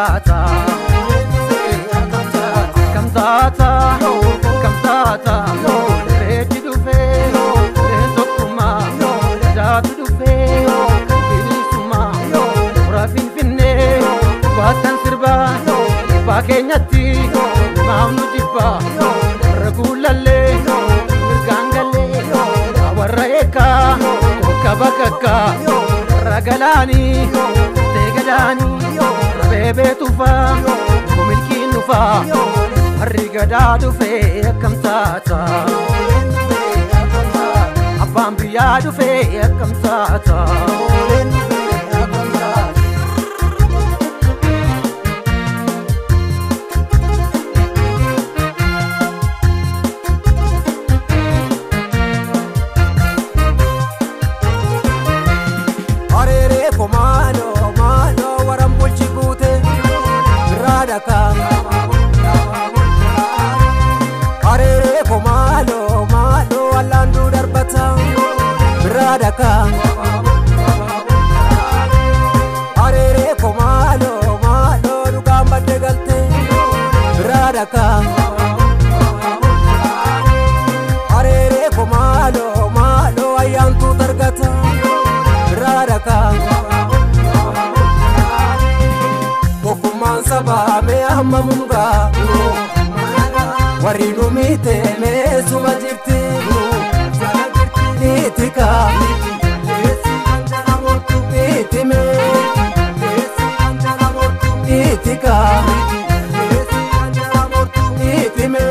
taata Akkam taata akkam taata Irreechi dhufee tokkummaa Gadaatu dhufee bilisummaa Hora Finfinnee baatan sirbaa Dhibbaa keenyatti maaf nu jibbaa Warra guulallee mirgaan gallee Warra eekaa tokka bakakkaa Warra galaanii teegadaanii Beebee tufaa milkiin dhufaa Warri gadaa dhufee akkam taata Abbaan biyyaa dhufee akkam taata Areeree ko maaloo maaloo waran bulchi guute biraadha. Areeree ko maaloo maaloo allaanduu darbata biraadha. Areeree ko maaloo maaloo dhugaan badde galte biraadha. Areeree ko maaloo maaloo ayyaantuu targata biraadha. Tokkummaan sabaa mee amma mungaa warri nu miite meesuma jirti niitika niitime niitika niitime.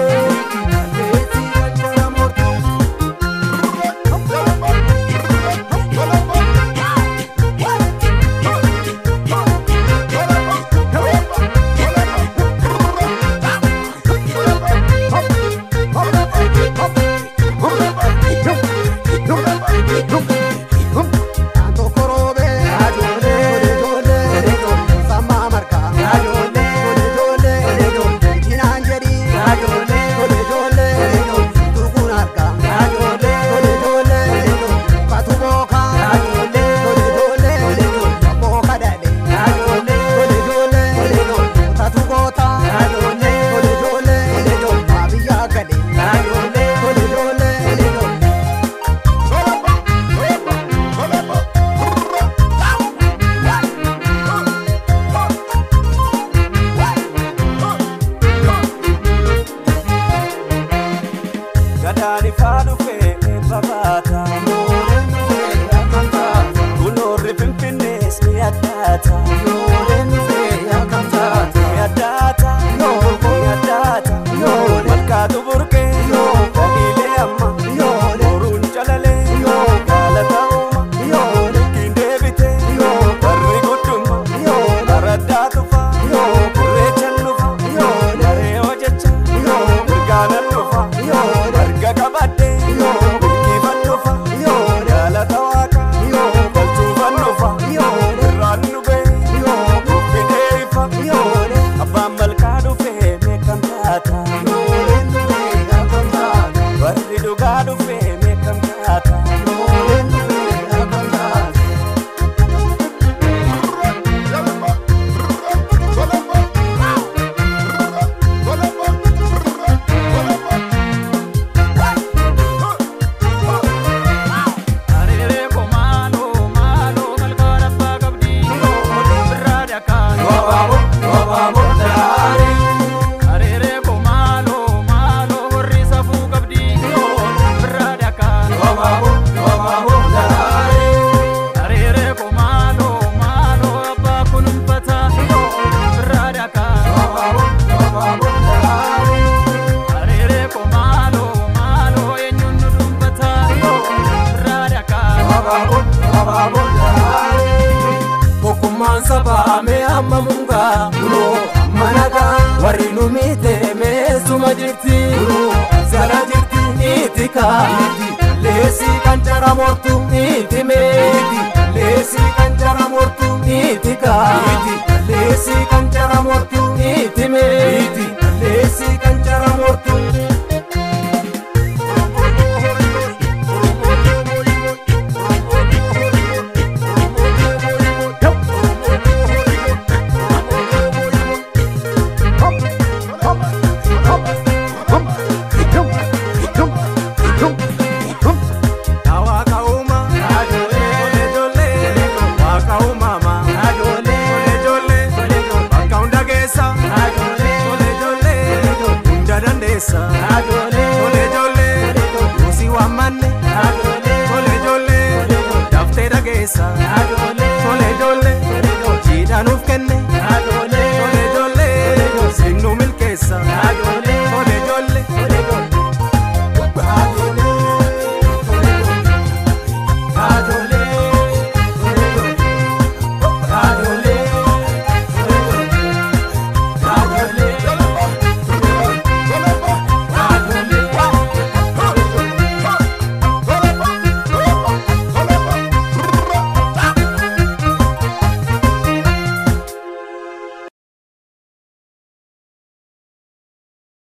Gadaan ifaa dhufee eebba baata. Kunoorri Finfinnees ni addaata. Ni addaata. Ni addaata. Malkaatu burqee dhaliilee amma. Boruun calalee galata uuma. Milkiin deebitee barri guddumma. Araddaa tufa irreechan dhufa. Daree hojjecha mirgaanan dhufa. Marga qabadhee milkiifan dhufa. Galata waaqa galchuufan dhufa. Irraan nu ga'e nuuf fidee ifa. Abbaan malkaa dhufee meeqam taata? Barri dhugaa dhufee meeqam taata? Areeree ko maaloo maaloo malkaan abbaa qabdi birraa dhakaan Areeree ko maaloo maaloo warri safuu qabdi birraa dhakaan Areeree ko maaloo maaloo abbaa kunuunfata birraa dhakaan Areeree ko maaloo maaloo eenyuun nu dhuunfata birraa dhakaan Tokkummaan sabaa mee amma mungaa managaa warri nu miite meesuma jirti jala jirti niitika leesii kan jara mortu niitime leesii kan jara mortu niitika leesii kan jara mortu niitime leesii kan jara mortu. keessa.